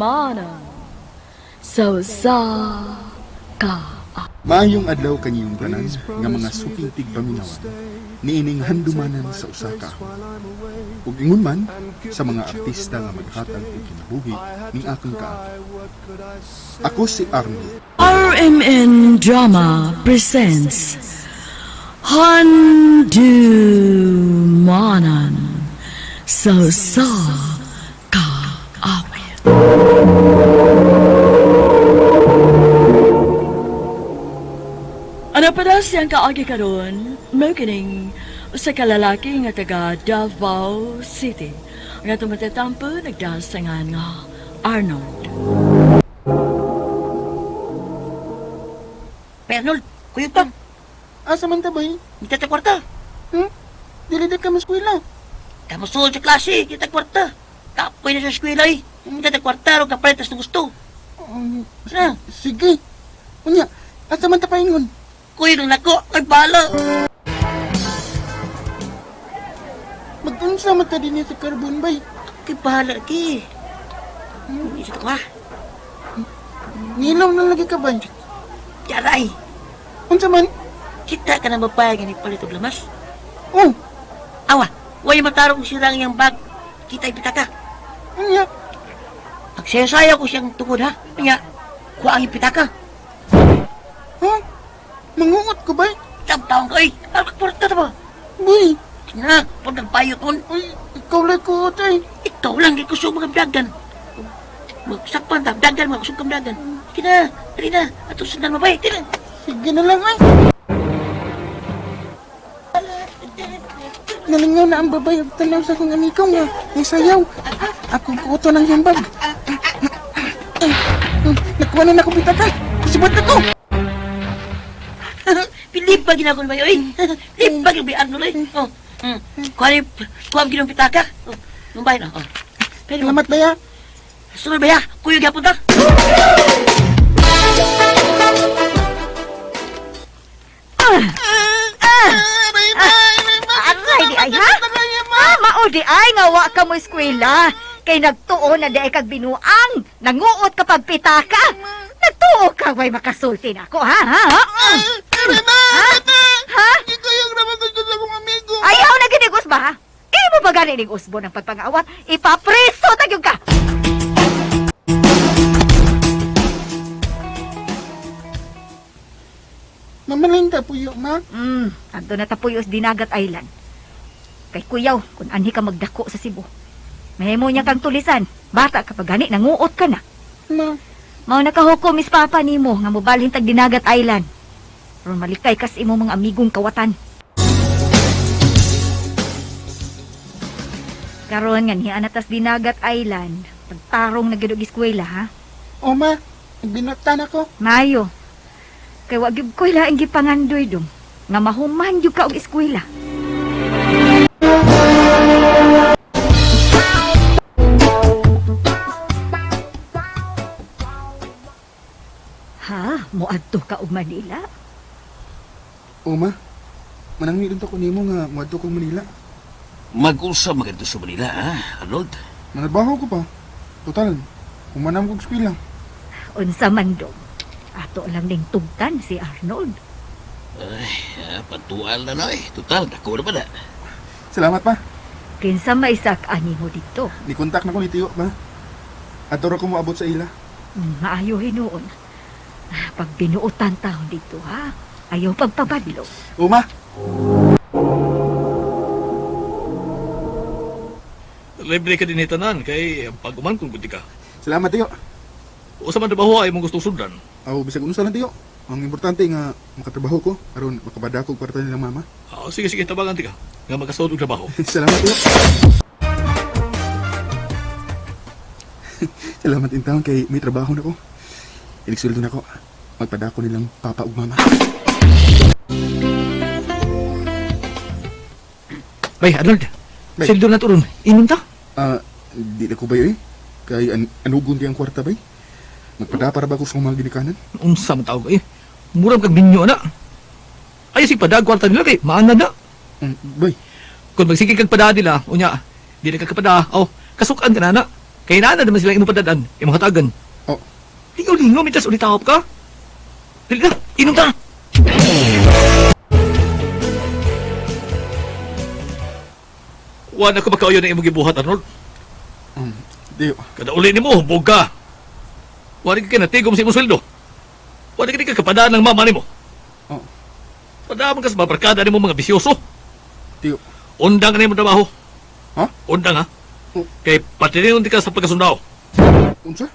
Handumanan sa usa ka Maayong adlaw kaniyong tanan nga mga suking tigpaminawan niining handumanan sa usa ka awit. Ug ingon man sa mga artista nga maghatag og kinabuhi ning akong kaagi. Ako si Arnold. RMN Drama presents Handumanan sa usa ka awit. Ano pa daw siyang kaagi karon? Mao kining usa ka lalaki nga taga Davao City nga tumatatampo nagdasangan nga Arnold. Arnold, kuyo pa. Asa man ta bay? Kita ta kwarta. Hmm? Dili na ka maskwela. Kamusul sa klase, kita kwarta. Kapoy na sa eskwela eh. Kita ta kwarta, ro kapalit tas gusto. Um, Na, sige. Unya, asa man ta paingon? kuyo lang nako, kay bala. Mag-unsa man ta dinhi sa Carbon bay? Kay bahala ki. Isa ka ba? Nilaw na lagi ka bay. Yaray, Unsa man? kita ka na babae nga nagpalit og lamas. Oh, Awa, way matarong sirang iyang bag. Kita ipitaka. unya. Pagsayasaya ko siyang tungod ha. Nga, kuha ang ipitaka. Ha? Manguot ko bay? Tabtaon ka eh. Ang kwarta ta ba? Boy, Na, pag nagbayot on. ay, ikaw lang ko tay. Ikaw lang, di kusog mga dagan. Magsakpan ta, dagan, mga kusog kang dagan. Sige na, dali na, atong sundan mabay, tira. Sige na lang ay. Nalingaw na ang babay ug tanaw sa akong amigo nga. Nisayaw. Ako kuto ng hambag. Nakuha na nako pitaka. Sibot na ko. Pilipag ginagol ba yun, oy? Lipag yung bian nuloy. Oh, Kuha ni, kuha ang ginong pitaka. Oh, mabay na, oh. Pero, Salamat baya. sunod ba ya? Kuyo gyapon ta. Aray di ay ha? Ah, mao di ay nga wa ka mo eskwela. Kay nagtuo na di ay kag binuang. Nanguot ka pagpitaka. Nagtuo ka way makasulti na ako ha ha? Ha? Ha? Ha? Kayang naman ko sa akong amigo. Ayaw na ginigos ba ha? Imo ba gani ning usbo ng pagpangawat? Ipapreso tagyog ka. Mamaling ta puyo, ma. Adto na tapuyos Dinagat Island. Kay kuyaw kun anhi ka magdako sa Cebu. Mahimo niya kang tulisan. Bata ka pa gani nanguot ka na. Ma, Mao nakahukom is papa nimo nga mobalhin tag Dinagat Island. Ron malikay kas imo mga amigong kawatan. Karon nga niya na tas Dinagat Island, pagtarong na gyud og eskwela ha. o ma, binatan ako. Mayo. Kay wa gyud ko'y laing gipangandoy dong nga mahuman gyud ka og eskwela. Ha, moadto ka og Manila? O ma, manangilon ta ko nimo nga moadto kong Manila. Mag-usap maganda sa Manila, ha, Arnold? Manarbaho ko pa. Total, humanam kog eskwela. Unsa man dong. Ato lang ning tugtan si Arnold. Ay, patual na na eh. Total, dako na ba na? Salamat pa. Kinsa maisak ani mo dito? Ni-contact na ko ni Tiyo, ma. Adto ra ko moabot sa ila. Maayo hinuon. Pag binuotan taon dito ha, ayaw pagpabadlo. O ma, Libre ka din tanan kay pag-uman kung gudi ka. salamat Tiyo. Usa man trabaho ay mong gustong sundan. Aw, bisag unsa lang Tiyo. Ang importante nga makatrabaho ko aron makabada ko og kwarta nilang mama. Ah, sige sige tabangan ti ka nga makasuod og trabaho. Salamat Tiyo. Salamat in town kay may trabaho na ko. Iligsuldo na ko. Magpadako nilang papa ug mama. Bay, Arnold. Bay. Sildo na turon. Inom ta. Ah, di na ko ba eh? Kay anugon di ang kwarta bay? Magpada para ba ko sa mga ginikanan? Unsa man tawag eh. Murag kag ninyo ana. Ay sig padag kwarta nila kay maana na. Bay, Kung magsige kag pada nila, unya, di na ka kapada. Oh, kasukan ka na na. Kay naa na naman sila imong padadan, imong hatagan. Oh. Lingaw-lingaw, mitas ulit tahop ka. Dali na, inom ta. Wa na ko makauyon ang imong gibuhat, Arnold. Tiyo. Kada uli nimo, hubog ka. Wa ka kinatigom sa imong sweldo. Wa na ka kapadaan ng mama nimo. Oh. Padaan man ka sa mga barkada nimo mga bisyoso. Tiyo. Undang ka nimo trabaho. Ha? Undang ha? Oh. Kay patinin ka sa pagkasundao. Unsa?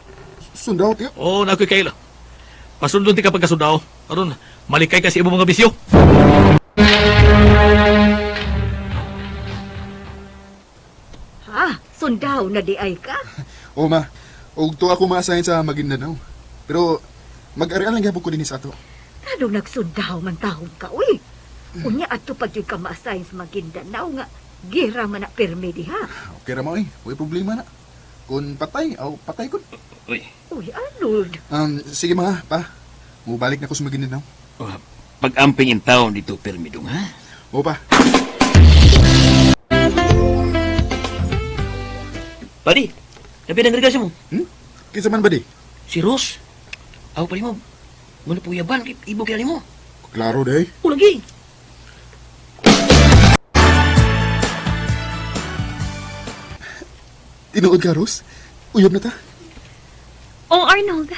Sundaw, tiyo. Oo, na ako'y kaila. Pasundon ti ka pagkasundao. Aron, malikay ka sa imong mga bisyo. Ha? Sundaw na di ay ka? O ma, og tuwa ko ma-assign sa Maguindanao. Pero mag-areal lang gyapon ko dinhi sa ato. Anong nagsundaw man taon ka, uy? Unya adto pag yun ka ma-assign sa Maguindanao nga, gira man na pirmi diha. Okay ra mo eh, way problema na. Kung patay, aw patay kun. Uy, Uy, Arnold. Sige mga, pa. Mubalik na ko sa Maguindanao. oh, pag-amping in town dito, permidong, ha? O pa. Padi, labi ng regasyo mo. Hmm? Kinsa man ba di? Si Rose. Ako pa mo. Muna po yaban, ibo kaya mo. Klaro day. O lagi. Tinuod ka, Rose? Uyab na ta. Oh, Arnold.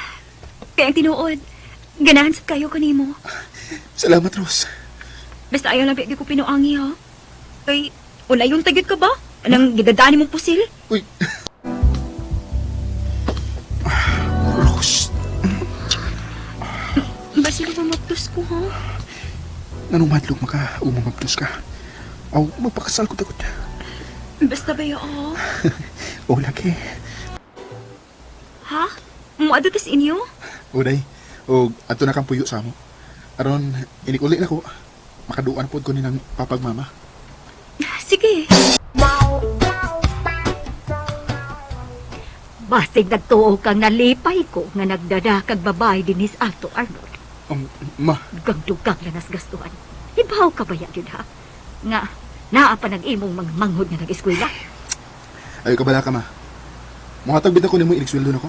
Kaya ang tinuod. Ganahan sa kayo kanimo. Salamat, Rose. Basta ayaw lang di ko pinuangi, ha? Kay, wala yung tagyot ka ba? Anong gidadaan mong pusil? Uy. Rose, Basilo mamaptos ko, ha? nanong madlog maka umamagtos ka. Aw, magpakasal ko takot. Basta ba yun, oh? O lagi. Ha? Muado tas inyo? O day, o ato na kang puyo sa amo. Aron, inikuli na ko. Makaduan pod ko ni ng papagmama. Sige. Basig nagtuo kang nalipay ko nga nagdada kag babae dinis ato, Arnold. Ma, Dugang-dugang na nas gastuhan. Ibaw ka ba ya yun, ha? Nga, naa pa nag imong mga manghod nga nag-eskwela. ayo ka bala ka ma. Muhatag bitaw ko nimo inigsweldo nako.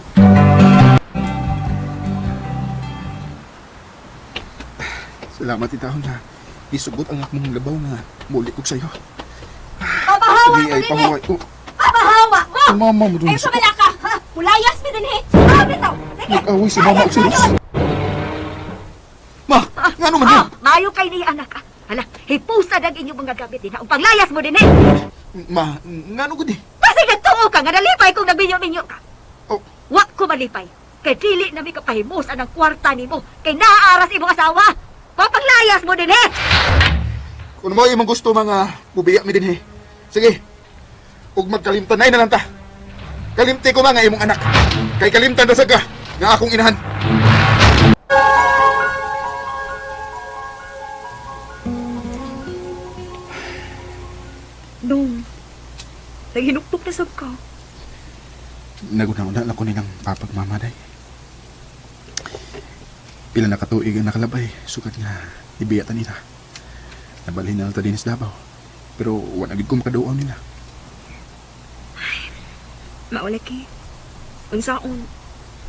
Salamat itahon na isugot ang akong labaw nga muli ko sa'yo. Pabahawa Di ay pahuway. Oh, Pabahawa mo! mama mo dun. Ayaw ka bala ka, ha? Pulayas mi din, he! Ah, bitaw! Sige! Nag-away si mama og si Rose. Ma, ngano man Ah, yun? maayo kay ni anak ah. Hala, hipusa ang inyong mga gamit din. Ang panglayas mo din eh. Ma, ngano gud eh? Kasi nagtuo ka nga nalipay kung nagminyo-minyo ka. Oh. Wa ko malipay. Kay dili na mi kapahimusan ang kwarta nimo kay naaaras imong asawa. Papanglayas mo din eh. Kung mo imong gusto mga bubiya mi dinhi. Sige. Ug magkalimtanay na lang ta. Kalimti ko mga imong anak. Kay kalimtan ra sad ka nga akong inahan. Dong, naghinuktok na sab ka. Naguna-una lang ko nilang papagmama day. Pila na katuig ang nakalabay, sukat nga ibiyatan nila. Nabalhin na lang ta din sa Davao. Pero wala gid ko makaduaw nila. Maulaki. Unsaon?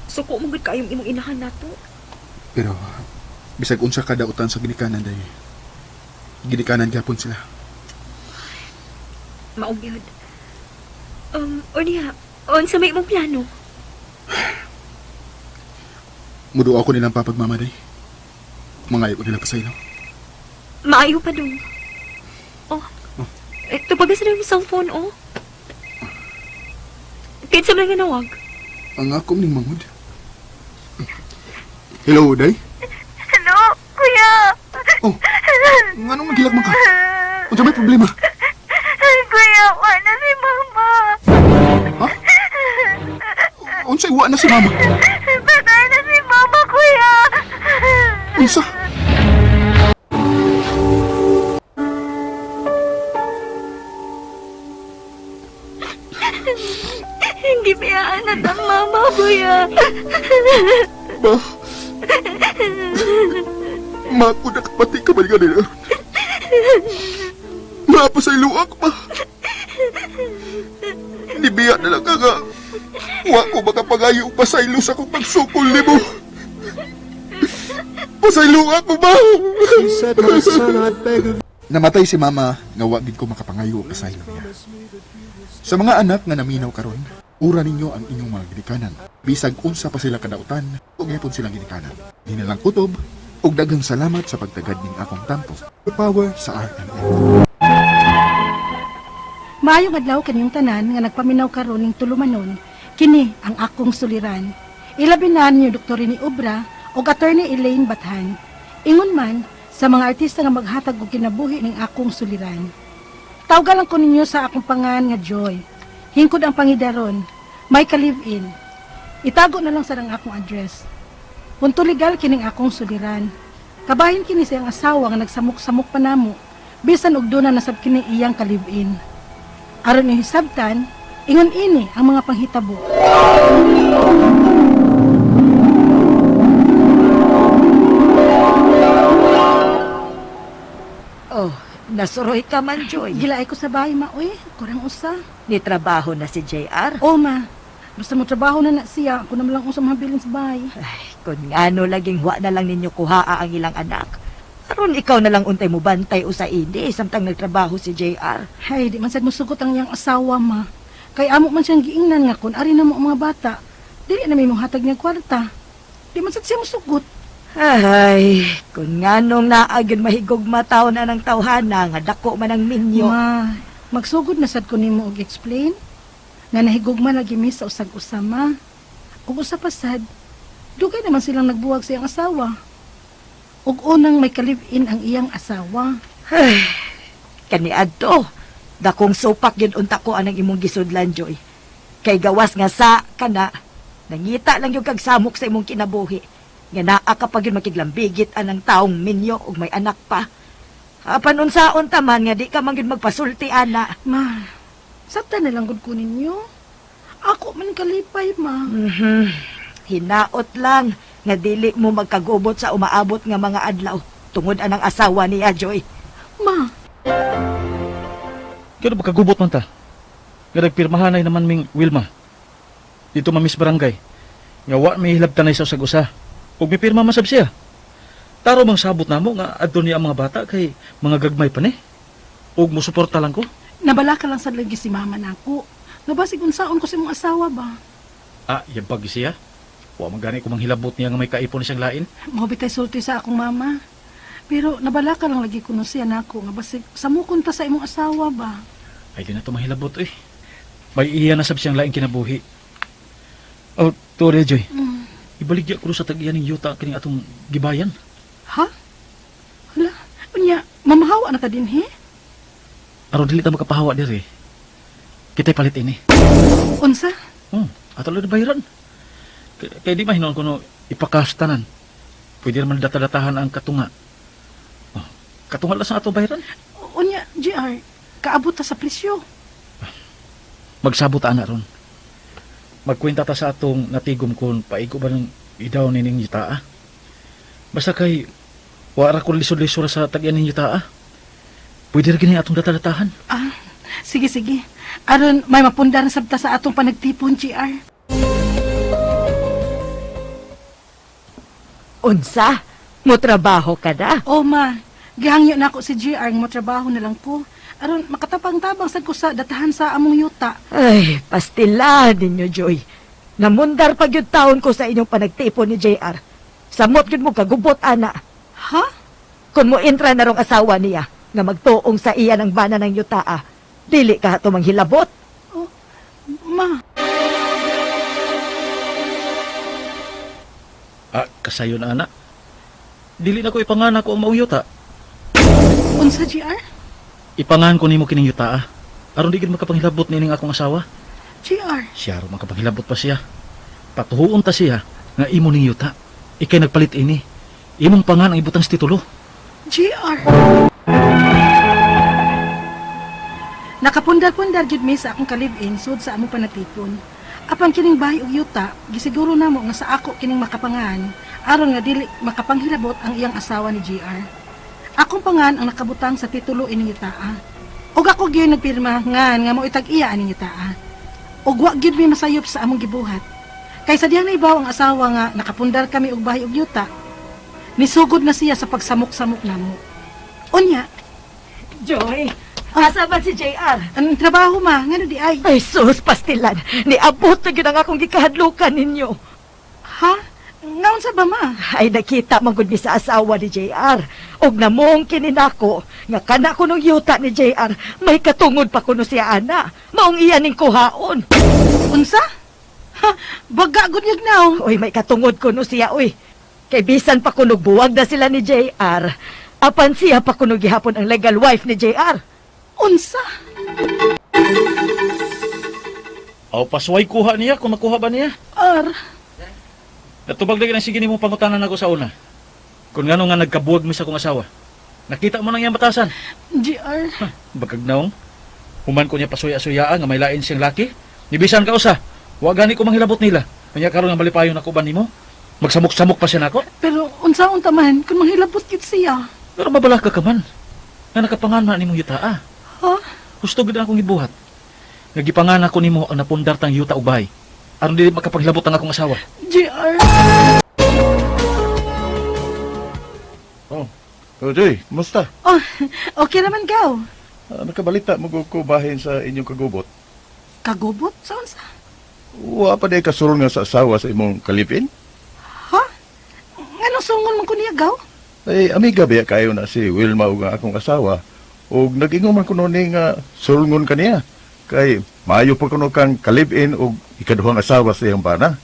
Suko mo gud kayong imong inahan nato. Pero bisag unsa ka dautan sa ginikanan day. Ginikanan gyapon sila. Maugyod. O niya, unsa may imong plano? Muduaw ko nilang papagmama day. Mangayo ko nila pasaylo. Maayo pa dong. Oh. Eh, tupagas na yung cellphone, oh. Kinsa man nga nawag? Ang akom ning mangod. Hello, day. Hello, kuya. Oh, nganong nagilak man ka? Unsa may problema? Kuya, wala si mama. Ha? Unsay wa na si mama? Patay na si mama, kuya. Unsa? Hindi bayaan na ang mama, kuya. Ma. Ma, kung nakapati ka man nga nila. Ma, pasaylo ako, ma. Nibiya na lang ka nga. Wa ko makapangayo og pasaylo sa akong pagsukol nimo. Pasaylo ako ba? Namatay si mama nga wa gid ko makapangayo og pasaylo niya. Sa mga anak nga naminaw karon, ura ninyo ang inyong mga ginikanan. Bisag unsa pa sila kadautan, ug gyapon silang ginikanan. Hinalang kutob ug daghang salamat sa pagtagad ning akong tampo. Power sa RMN. Maayong adlaw kaniyong tanan nga nagpaminaw karon ning tulumanon, kini ang akong suliran. Ilabi na niyo Dr. ni Obra ug Attorney Elaine Bathan. Ingon man sa mga artista nga maghatag og kinabuhi ning akong suliran. Tawga lang ko ninyo sa akong pangan nga Joy. Hingkod ang pangidaron, may ka-live-in. Itago na lang sa ang akong address. Punto legal kining akong suliran. Kabahin kini sa iyang asawa nga nagsamok-samok pa namo, bisan og duna nasab kini iyang ka-live-in. Aron ni hisabtan, ingon ini ang mga panghitabo. Oh, nasuroy ka man, Joy. Gilaay ko sa bahay ma, uy, kurang usa. Ni trabaho na si JR. O ma, basta mo trabaho na na siya, ako naman lang usa mahabilin sa bahay. Ay, kun ngano laging wa na lang ninyo kuhaa ang ilang anak. Aron ikaw na lang untay mo bantay usa ini samtang nagtrabaho si JR. Hay, di man sad musugot ang iyang asawa ma. Kay amo man siyang giingnan nga kun ari na mo ang mga bata. Dili na may mohatag niya kwarta. Di man sad siya musugot. Ay, kun nganong naa gyud mahigugma taon na ng tawhana nga dako man ang minyo. Ma, magsugod na sad ko nimo og explain nga nahigugma lagi mi sa usag usa ma. Ug usa pa sad, dugay naman silang nagbuwag sa iyang asawa. Ug unang may ka-live-in ang iyang asawa. Ay, kaniadto. Dakong supak gyud unta ko anang imong gisudlan, Joy. Kay gawas nga sa kana, nangita lang yung kag samok sa imong kinabuhi. Nga naa ka pa gyud makiglambigit anang taong minyo ug may anak pa. Apan unsaon ta man nga di ka man gyud magpasulti ana. Ma, sabta na lang gud ko ninyo. Ako man kalipay, ma. Hinaot lang nga dili mo magkagubot sa umaabot nga mga adlaw tungod anang asawa niya, Joy. Ma, Kaya ba kagubot man ta? Nga nagpirmahanay naman ming Wilma. Dito mamis barangay. Nga wa may hilabtanay sa usag-usa. Ug mipirma man sab siya. Taro mang sabot namo nga adto niya ang mga bata kay mga gagmay pa ni. Ug musuporta lang ko. nabala ka lang sa lagi si mama nako. Nga basig unsaon ko sa imong asawa ba? Ah, yan pag siya. Wa man gani ko manghilabot niya nga may kaipon siyang lain. Mao bitay sulti sa akong mama. Pero nabala ka lang lagi kuno siya nako nga basig samukon ta sa imong asawa ba? Ay di na to mahilabot eh. May iya na sab siyang laing kinabuhi. Oh, Tore Joy. Ibaligya ko sa tag-iya ning yuta kining atong gibayan. Ha? Hala, unya, mamahawa na ta dinhi? Aron dili ta makapahawa diri. Kita'y palit ini. Unsa? Ato lang bayaran. Kay di mahinuon kuno ipakastanan. Pwede naman data-datahan ang katunga. Oh, katunga lang sa ato bayaran. Unya, GR, kaabot ta sa presyo. Magsabot ta ana ron. Magkwenta ta sa atong natigom kon paigo ba ng idaw nining yutaa. Basta kay wara ko lisod-lisod sa tag-iyan ning yutaa. Pwede ra gini atong data-datahan. Ah, sige sige. Aron may mapundar na sabta sa atong panagtipon, GR. Unsa? Mo trabaho ka na? O ma, gihangyo na ako si GR nga motrabaho na lang ko. Aron makatapang-tabang sad ko sa datahan sa among yuta. Ay, pastila ninyo, Joy. Namundar pa gyud taon ko sa inyong panagtipon ni JR. Samot gyud mo kagubot, ana. Ha? Kung mo intra na rong asawa niya, nga magtuong sa iya ng bana ng yutaa, dili ka ato manghilabot. Ma, Ah, kasayon ana. Dili na ko ipanganak ko ang maong yuta. unsa GR? Ipangan ko nimo kining yuta. Aron di gid makapanghilabot nining akong asawa. GR, Siya ro makapanghilabot pa siya. Patuhuon ta siya nga imo ning yuta. Ikay nagpalit ini. Imong pangan ang ibutang sa titulo. GR. Nakapundar-pundar jud mi sa akong ka-live-in sud sa among panatipon. Apan kining bahay ug yuta, gisiguro namo nga sa ako kining makapangan aron nga dili makapanghilabot ang iyang asawa ni GR. Akong pangan ang nakabutang sa titulo ining yutaa. Ug ako gyud nagpirma ngan nga moitag iya aning yutaa. Ug wa gyud mi masayop sa among gibuhat. Kay sa diyang naibaw ang asawa nga nakapundar kami og bahay og yuta. Nisugod na siya sa pagsamok-samok namo. Unya, Joy, asa ba si JR? ang trabaho ma, ngano di ay? Ay, sus, pastilan. Niabot na gyud ang akong gikahadlukan ninyo. Ha? Ngaon sa ba ma? Ay, nakita man gud mi sa asawa ni JR. Og namong kini nako nga kana kuno yuta ni JR, may katungod pa kuno siya ana. Maong iya ning kuhaon. Unsa? Ha, baga gud yun now. Uy, may katungod kuno siya, uy. Kay bisan pa kuno buwag na sila ni JR. Apan siya pa kuno gihapon ang legal wife ni JR. Unsa? Aw, pasway kuha niya kung makuha ba niya. Ar, Natubag lagi ng sige nimo pangutanan ako sa una. Kung ngano nga nagkabuwag mi sa akong asawa. Nakita mo nang iyang batasan. GR. Ha, bagag naong. Human ko niya pasuya-suyaan nga may lain siyang laki. Nibisan ka usa. Wa gani ko manghilabot nila. Kanya karon nga malipayon ako ba nimo? Magsamok-samok pa siya nako. Pero unsa unta man kung manghilabot gyud siya. Pero mabala ka man. Nga nakapangan nimo yuta ah. Ha? Gusto gid akong ibuhat. Nga gipangan ako nimo ang napundar tang yuta ug bahay. Aron dili makapanghilabot ang akong asawa. GR. Oh, oh Joy, kumusta? Oh, okay naman gaw. Ah, nakabalita mo ko bahin sa inyong kagubot. Kagubot sa unsa? Wa pa di kasulong nga sa asawa sa imong kalipin? Ha? Nganong sungon man ko niya gaw? Ay, amiga biya kayo na si Wilma ug ang akong asawa. Ug nag-ingon man kuno ni nga sulngon kaniya. Kay maayo pa kuno kang kalipin og ikaduhang asawa sa iyang bana.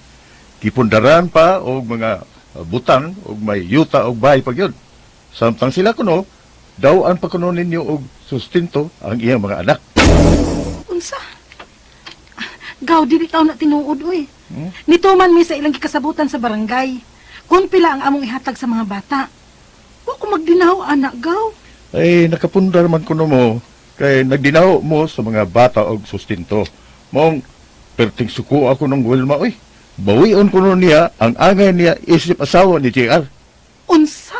Gipundaran pa og mga butang og may yuta og bahay pa gyud. Samtang sila kuno, daw-an pa kuno ninyo og sustento ang iyang mga anak. Unsa? Gaw dili taw na tinuod oy. Nito man mi sa ilang gikasabutan sa barangay. Kung pila ang among ihatag sa mga bata. Wa ko magdinaw anak gaw. Ay, nakapundar man kuno mo kay nagdinaw mo sa mga bata og sustento. Mong perting suko ako ng Wilma oy. Bawion kuno niya ang angay niya isip asawa ni JR. Unsa?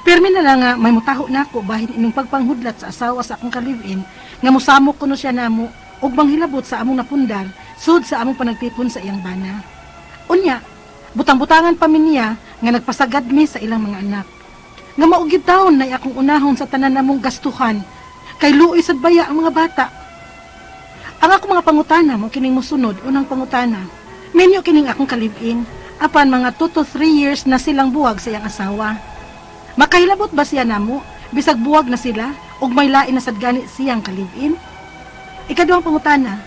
Pirmi na lang nga may mutaho na ako bahin ining pagpanghudlat sa asawa sa akong ka-live-in nga mosamok kuno siya namo ug manghilabot sa among napundar sud sa among panagtipon sa iyang bana. Unya, butang-butangan pa mi niya nga nagpasagad mi sa ilang mga anak. Nga maugid taon na akong unahon sa tanan namong gastuhan kay luoy sad baya ang mga bata. Ang akong mga pangutana mo kining mosunod unang pangutana. Minyo kining akong kalibin apan mga 2 to 3 years na silang buwag sa iyang asawa. Makahilabot ba siya namo bisag buwag na sila ug may lain na sad gani siyang kalibin? Ikaduhang pangutana.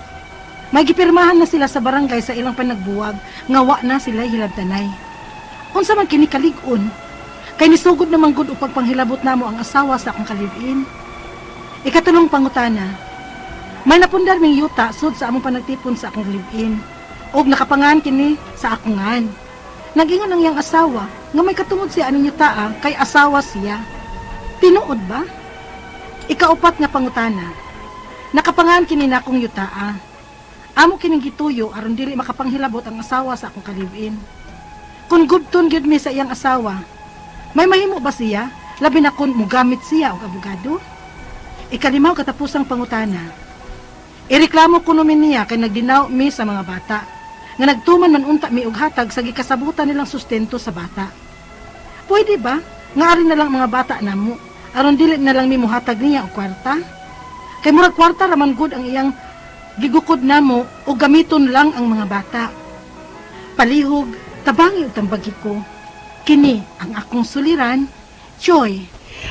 May gipirmahan na sila sa barangay sa ilang panagbuwag nga wa na sila hilabtanay. Unsa man kini kalig-on? Kay nisugod naman gud og pagpanghilabot namo ang asawa sa akong kalibin. Ikatulong pangutana. May napundar ming yuta sud sa among panagtipon sa akong live-in. Og nakapangan kini sa akong ngan. Nagingon ang iyang asawa nga may katungod siya aning yuta kay asawa siya. Tinuod ba? Ikaupat nga pangutana. Nakapangan kini na akong yutaa. Amo kining gituyo aron dili makapanghilabot ang asawa sa akong ka-live-in. Kung gubton gyud mi sa iyang asawa, may mahimo ba siya? Labi na kung mugamit siya og abogado? Ikalimaw katapusang pangutana. Ireklamo kuno mi niya kay nagdinaw mi sa mga bata. Nga nagtuman man unta mi og hatag sa gikasabutan nilang sustento sa bata. Pwede ba? Nga ari na lang mga bata namo. Aron dili na lang mi mohatag niya og kwarta. Kay murag kwarta ra man gud ang iyang gigukod namo o gamiton lang ang mga bata. Palihog, tabangi og tambagi ko. Kini ang akong suliran, Joy.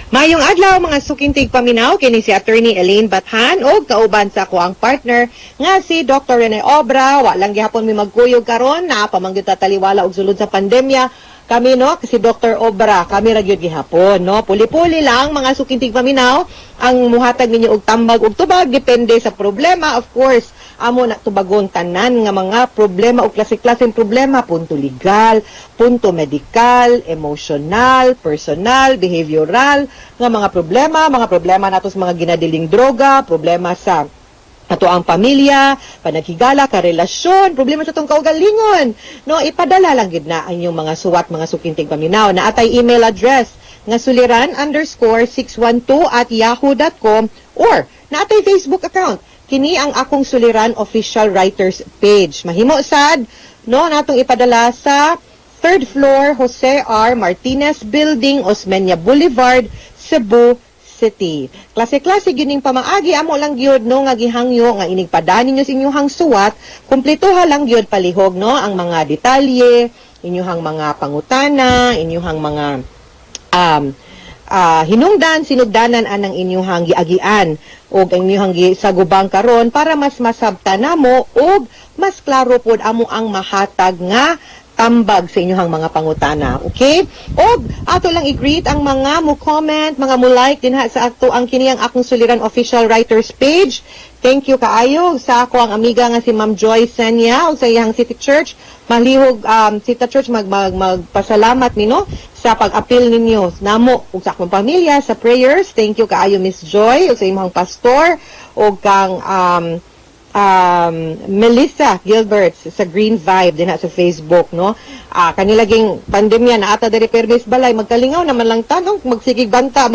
Mayong adlaw mga sukintig paminaw kini si Attorney Elaine Bathan og kauban sa ako ang partner nga si Dr. Rene Obra. Wa lang gihapon mi magkuyog karon na pamangyud ta taliwala og sulod sa pandemya kami, no, si Dr. Obra kami ra gyud gihapon, no. Puli-puli lang mga sukintig paminaw ang muhatag ninyo og tambag og tubag depende sa problema. Of course, amo na tubagon tanan nga mga problema o klase-klaseng problema, punto legal, punto medical, emotional, personal, behavioral nga mga problema nato sa mga ginadiling droga, problema sa Ato ang pamilya, panaghigala, karelasyon, problema sa atong kaugalingon. No, ipadala lang gid na ang inyong mga suwat, mga suking tigpaminaw. Naa tay email address nga suliran_612@yahoo.com or naa tay Facebook account. Kini ang Akong Suliran Official Writers page. Mahimo sad no natong ipadala sa third floor, Jose R. Martinez Building, Osmeña Boulevard, Cebu City. Klase-klase gyud ning pamaagi, amo lang gyud no nga gihangyo nga inigpadani ninyo sa inyong suwat, kumpletuha lang gyud palihog no ang mga detalye, inyong mga pangutana, inyong mga hinungdan, sinugdanan anang inyong giagian og ang inyong gisagubang karon para mas masabta namo og mas klaro pod amo ang mahatag nga tambag sa inyong mga pangutana. Okay? Og ato lang i-greet ang mga mo comment, mga mo like dinha sa ato ang kini ang Akong Suliran Official Writers page. Thank you kaayo sa ako ang amiga nga si Ma'am Joy Senya ug sa iyang City Church. Malihog City Church mag, mag magpasalamat nino sa pag-apil ninyo namo ug sa akong pamilya sa prayers. Thank you kaayo, Miss Joy, ug sa imong pastor ug kang Melissa Gilbert sa Green Vibe dinha sa Facebook, no. Kanila ging pandemya na ata diri permis balay, magkalingaw naman lang tanong, magsigig banta,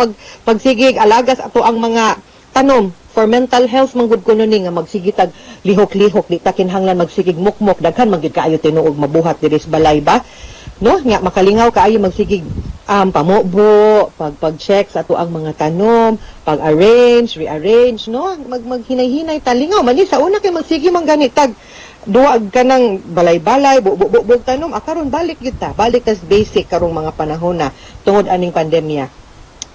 magsigig alagas ato ang mga tanom. For mental health man gud kuno ni nga magsige tag lihok-lihok, di ta kinahanglan magsigig mukmok, daghan man gyud kaayo tinuog mabuhat diri sa balay ba, no? Nga makalingaw kaayo magsigig pamubo, pag pag-check sa ato ang mga tanom, pag-arrange, rearrange, no? Mag maghinay-hinay talingaw man ni sa una kay magsige man gani tag duwag ka ng balay-balay, bu tanom. Akaron balik gyud ta, balik tas basic karong mga panahon na tungod aning pandemya.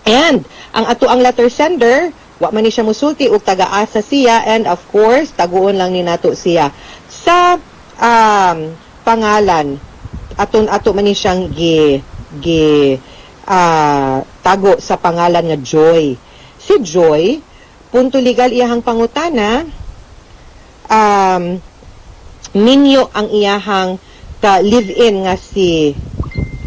And ang ato ang letter sender, wa man ni siya musulti og taga-asa siya, and of course, taguon lang ni nato siya sa pangalan. Aton ato man ni siyang gi gi tago sa pangalan nga Joy. Si Joy, punto legal iyahang pangutana, minyo ang iyahang ka live-in nga si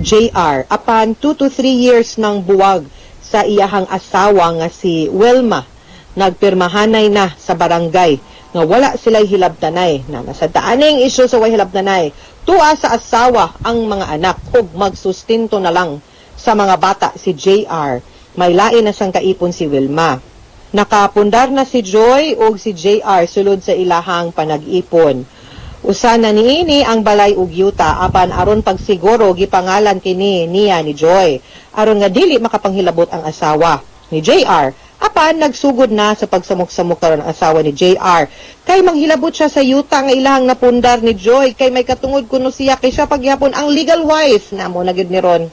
JR. Apan 2 to 3 years ng buwag sa iyahang asawa nga si Wilma, nagpirmahanay na sa barangay nga wala sila'y hilabtanay na nasa daaning isyu sa way hilabtanay. Tuwa sa asawa ang mga anak ug magsustento na lang sa mga bata si JR. May lain na sang kaipon si Wilma. Nakapundar na si Joy ug si JR sulod sa ilahang panag-ipon. Usa na niini ang balay ug yuta, apan aron pagsiguro gipangalan kini niya ni Joy aron nga dili makapanghilabot ang asawa ni JR. Apan nagsugod na sa pagsamok-samok karon ang asawa ni JR kay manghilabot siya sa yuta nga ilahang napundar ni Joy kay may katungod kuno siya kay siya pagyapon ang legal wife na mo na gyud ni ron.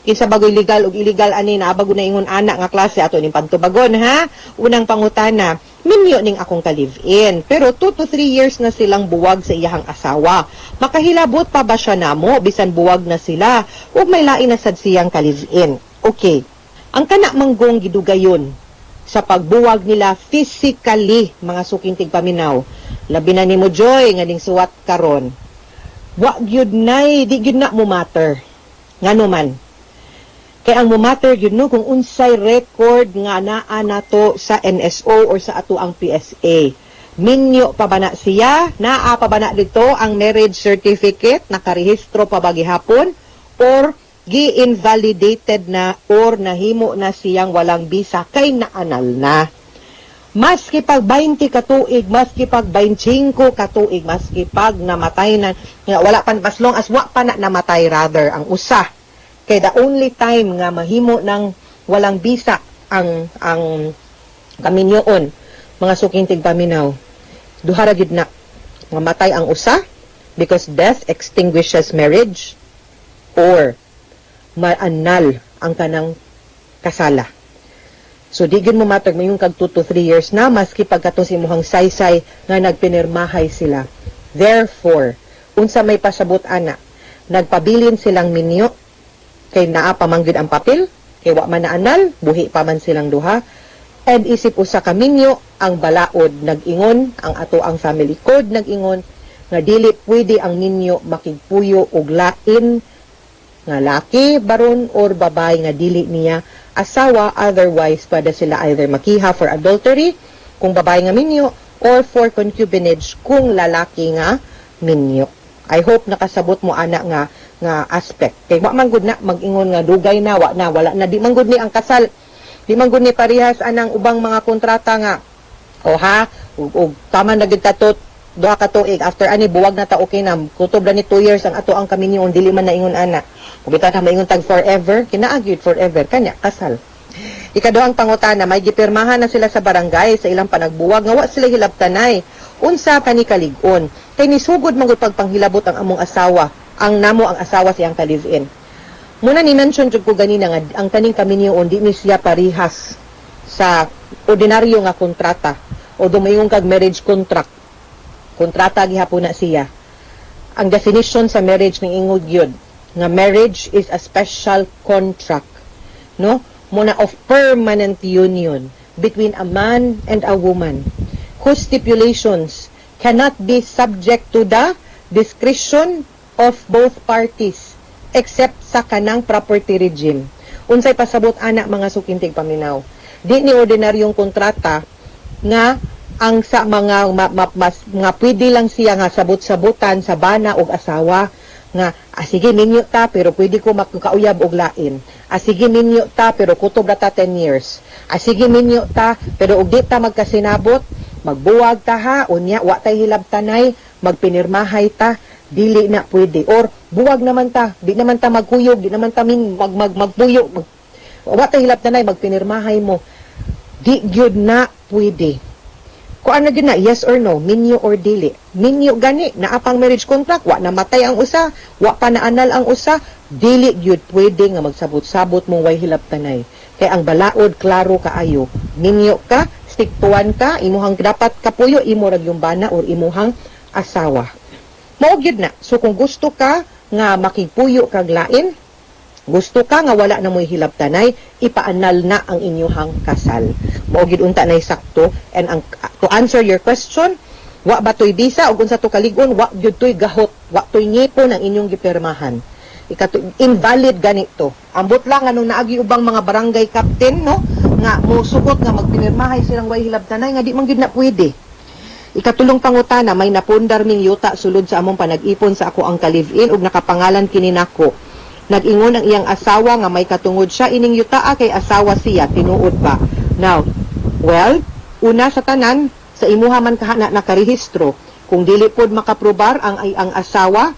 Kinsa bagoy legal ug illegal ani na bago na ingon ana nga klase, ato ning pagtubagon ha. Unang pangutana, minyo ning akong ka-live-in pero 2 to 3 years na silang buwag sa iyahang asawa. Makahilabot pa ba siya namo bisan buwag na sila ug may lain na sad siyang ka-live-in? Okay. Ang kana manggong gidugayon sa pagbuwag nila physically, mga suking tigpaminaw, labi na nimo, Joy, nga ning suwat karon, wa gyud nay di gyud na mo matter. Ngano man? Kay ang mo matter gyud no kung unsay record nga naa nato sa NSO or sa ato ang PSA. Minyo pa ba na siya? Naa pa ba na dito ang marriage certificate? Nakarehistro pa ba gihapon? Or gi-invalidated na or nahimo na siyang walang bisa kay naanal na? Maski pag 20 ka tuig, maski pag 25 ka tuig, maski pag namatay na, nga wala pa, as long as wa pa na namatay rather ang usa. Kay the only time nga mahimo ng walang bisa ang kaminyoon, mga suking tigpaminaw, duha ra gyud na: mamatay ang usa because death extinguishes marriage or maanal ang kanang kasala. So di gyud mo matter mayon kag 2 to 3 years na maski pagkato sa imuhang saysay nga nagpinirmahay sila. Therefore, unsa may pasabot ana? Nagpabilin silang minyo kay naa pa man gyud ang papel, kay wa man naanal, buhi pa man silang duha. And isip usa ka minyo, ang balaod nag-ingon, ang ato ang family code nag-ingon nga dili pwede ang minyo makigpuyo og lain nga laki baron or babae nga dili niya asawa, otherwise pwede sila either makiha for adultery kung babae nga minyo. or for concubinage kung lalaki nga minyo. I hope nakasabot mo ana nga nga aspect. Kay wa man gud na mag-ingon nga dugay na, wa na, wala na, di man gud ni ang kasal. Di man gud ni parehas anang ubang mga kontrata nga o ha, ug tama na gid ta to 2 ka tuig, after ani buwag na ta, okay na, kutob ra ni 2 years ang ato ang kaminyoon. Dili man na ingon ana. Kung bitaw ta maingon tag forever, kinaag gyud forever kanya kasal. Ikaduhang pangutana, may gipirmahan na sila sa barangay sa ilang panagbuwag nga wa sila hilabtanay. Unsa kani kalig-on? Kay nisugod man gud pagpanghilabot ang among asawa, ang namo ang asawa siyang ka-live-in. Muna ni mention jud ko ganina nga ang kaning kaminyoon di ni siya parihas sa ordinaryo nga kontrata o dumayon kag marriage contract. Kontrata gihapon na siya. Ang definition sa marriage ng ingod gyud nga marriage is a special contract, no? Muna of permanent union between a man and a woman whose stipulations cannot be subject to the discretion of both parties except sa kanang property regime. Unsay pasabot ana, mga suking tigpaminaw? Di ni ordinaryong kontrata nga ang sa mga mas, nga pwede lang siya nga sabot-sabutan sa bana og asawa nga ah, sige, minyo ta, pero pwede ko makauyab og lain. Ah, sige, minyo ta, pero kutob ra ta 10 years. Ah, sige, minyo ta, pero og di ta magkasinabot, magbuwag ta ha, unya wa tay hilabtanay, magpinirmahay ta. Dili na pwede. Or buwag naman ta, di naman ta magkuyog, di naman ta min mag, mag magpuyo, wa tay hilabtanay, magpinirmahay mo. Di gyud na pwede. Kung ano gyud na, yes or no, minyo or dili. Minyo gani, naa pang marriage contract, wa namatay ang usa, wa pa naanal ang usa, dili gyud pwede nga magsabot-sabot mong way hilabtanay. Kay ang balaod klaro kaayo. Minyo ka, stick to one ka, imuhang dapat kapuyo, imo ra yung bana or imuhang asawa. Mao gyud na. So kung gusto ka nga makigpuyo kag lain, gusto ka nga wala na mo'y hilabtanay, ipaanal na ang inyuhang kasal. Mao gyud unta nay sakto. And ang to answer your question, wa ba to'y bisa ug unsa to kalig-on, wa gyud to'y gahot, wa to'y ngipon ang inyong gipirmahan. Ikato, invalid ganito. Ambot lang anong naagi ubang mga barangay captain, no, nga mo sugot nga magpinirmahay silang way hilabtanay nga di man gyud na pwede. Ikatulong pangutana, may napundar ming yuta sulod sa among panag-ipon sa ako ang ka-live-in ug nakapangalan kini nako. Nag-ingon ang iyang asawa nga may katungod siya ining yutaa kay asawa siya, tinuod ba? Now, well, una sa tanan, sa imuha man kahana nakarehistro. Kung dili pod makaprobar ang ay ang asawa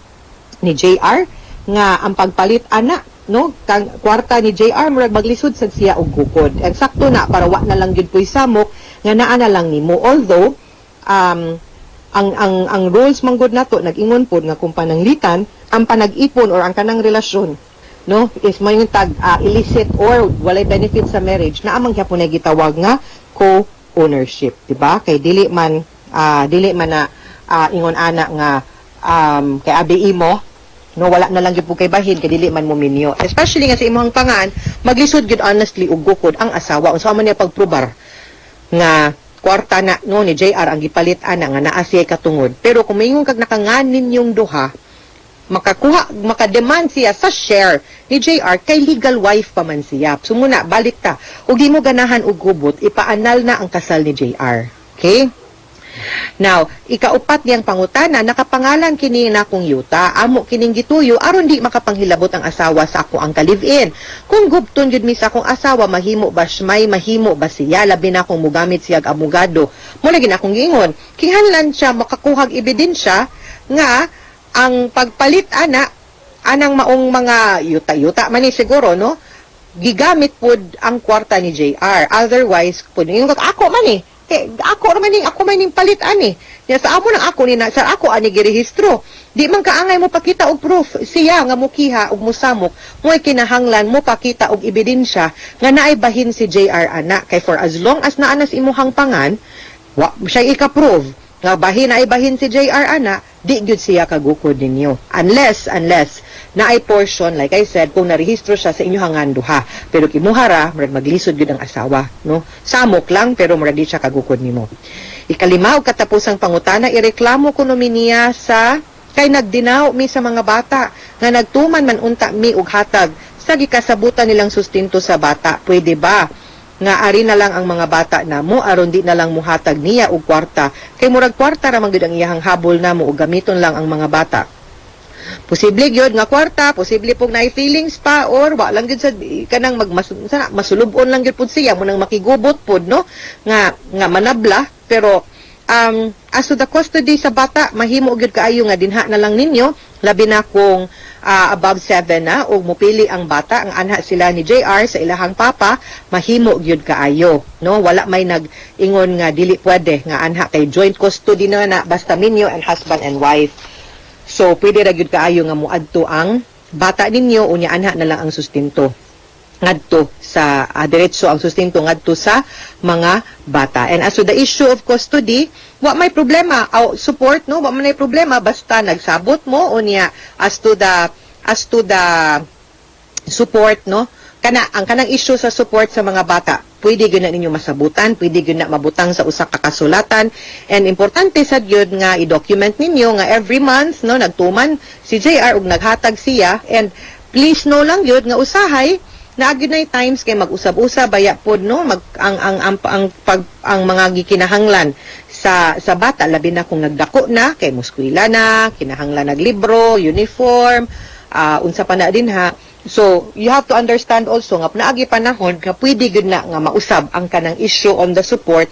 ni JR nga ang pagpalit ana, no, kang kwarta ni JR, murag maglisod sad siya og gukod. And sakto na para wa na lang gyud poy samok nga naa na lang nimo, although ang rules man gud nato nag-ingon pod nga kung pananglitan ang panag-ipon or ang kanang relasyon, no, is may tag illicit or walay benefit sa marriage, naa man gyapon na gitawag nga co-ownership, di ba? Kay dili man na ingon ana nga kay abi imo, no, wala na lang gyud po kay bahin kay dili man mo minyo, especially nga sa imong pangan, maglisod gyud honestly og gukod ang asawa. Unsa man niya pagprobar nga kwarta na, no, ni JR ang gipalit ana nga naa siya katungod? Pero kung maingon kag nakanganin yung duha, makakuha, makademand siya sa share ni JR kay legal wife pa man siya. So muna, balik ta. Ug di mo ganahan og gubot, ipaanal na ang kasal ni JR. Okay? Now, ikaupat niyang pangutana, nakapangalan kini na akong yuta, amo kining gituyo aron di makapanghilabot ang asawa sa ako ang ka-live-in. Kung gubton gyud mi sa akong asawa, mahimo ba may mahimo ba siya, labi na kung mugamit siya og abogado? Mo lagi na akong giingon, kinahanglan siya makakuhag ebidensya nga ang pagpalit ana anang maong mga yuta-yuta man ni siguro, no, gigamit pod ang kwarta ni JR. Otherwise, pud ingon kag ako man eh. Kay ako man ni, ako man ning palit ani. Nya sa amo nang ako ni na sa ako ani girehistro. Di man kaangay mo pakita og proof siya nga mukiha og musamok, mo'y kinahanglan mo pakita og ebidensya nga naay bahin si JR ana, kay for as long as naa na sa imuhang pangan, wa siya ika-prove nga bahin ay bahin si JR ana, di gyud siya kagukod ninyo. Unless naay portion, like I said, kung narehistro siya sa inyong duha. Pero kimuha ra, murag maglisod gyud ang asawa, no? Samok lang, pero murag di siya kagukod nimo. Ikalima ug katapusang pangutana, ireklamo kuno mi niya sa kay nagdinaw mi sa mga bata nga nagtuman man unta mi og hatag sa gikasabutan nilang sustento sa bata. Pwede ba? nga ari na lang ang mga bata namo aron di na lang muhatag niya og kwarta, kay murag kwarta ra man gyud ang iyahang habol namo ug gamiton lang ang mga bata. Posible gyud nga kwarta, posible pong naay feelings pa, or wa lang gyud sa kanang magmas sana masulubon lang gyud pud siya mo nang makigubot pud, no, nga nga manabla. Pero as to the custody sa bata, mahimo gyud kaayo nga dinha na lang ninyo, labi na kung above 7 na ug mupili ang bata ang anha sila ni JR sa ilahang papa, mahimo gyud kaayo, no? Wala may nag-ingon nga dili pwede nga anha, kay joint custody na na basta minyo and husband and wife. So pwede ra gyud kaayo nga moadto ang bata ninyo, unya anha na lang ang sustento ngadto sa diretso ang sustento ngadto sa mga bata. And as to the issue of custody, wa may problema aw support, no, wa man may problema basta nagsabot mo. Unya as to the support, no, kana ang kanang issue sa support sa mga bata, pwede gyud na ninyo masabutan, pwede gyud na mabutang sa usa ka kasulatan. And importante sad gyud nga i-document ninyo nga every month, no, nagtuman si JR ug naghatag siya. And please know lang gyud nga usahay naa gyud nay times kay mag-usab-usab baya pod, no, mag ang pag ang mga gikinahanglan sa bata, labi na kung nagdako na kay muskwela na, kinahanglan naglibro, uniform, unsa pa na din ha. So you have to understand also nga naagi panahon nga pwede gyud na nga mausab ang kanang issue on the support.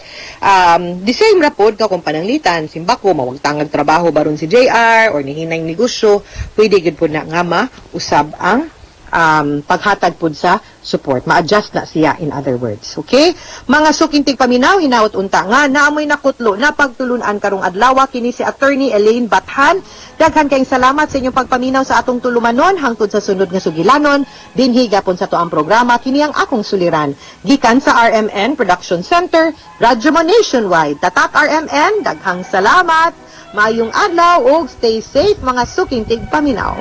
The same ra pod ka kung pananglitan simbako mawagtangag trabaho baron si JR or nihinay negosyo, pwede gyud pod na nga mausab ang paghatag pud sa support. Ma-adjust na siya, in other words. Okay? Mga suking tigpaminaw, hinaot unta nga naamoy nakutlo na pagtulunan karong adlaw. Kini si Attorney Elaine Bathan. Daghan kayong salamat sa inyong pagpaminaw sa atong tulumanon hangtod sa sunod nga sugilanon dinhi gapon sa atoang programa, Kini Ang Akong Suliran. Gikan sa RMN Production Center, Radyo Mo Nationwide. Tatak RMN, daghang salamat. Maayong adlaw ug stay safe, mga suking tigpaminaw.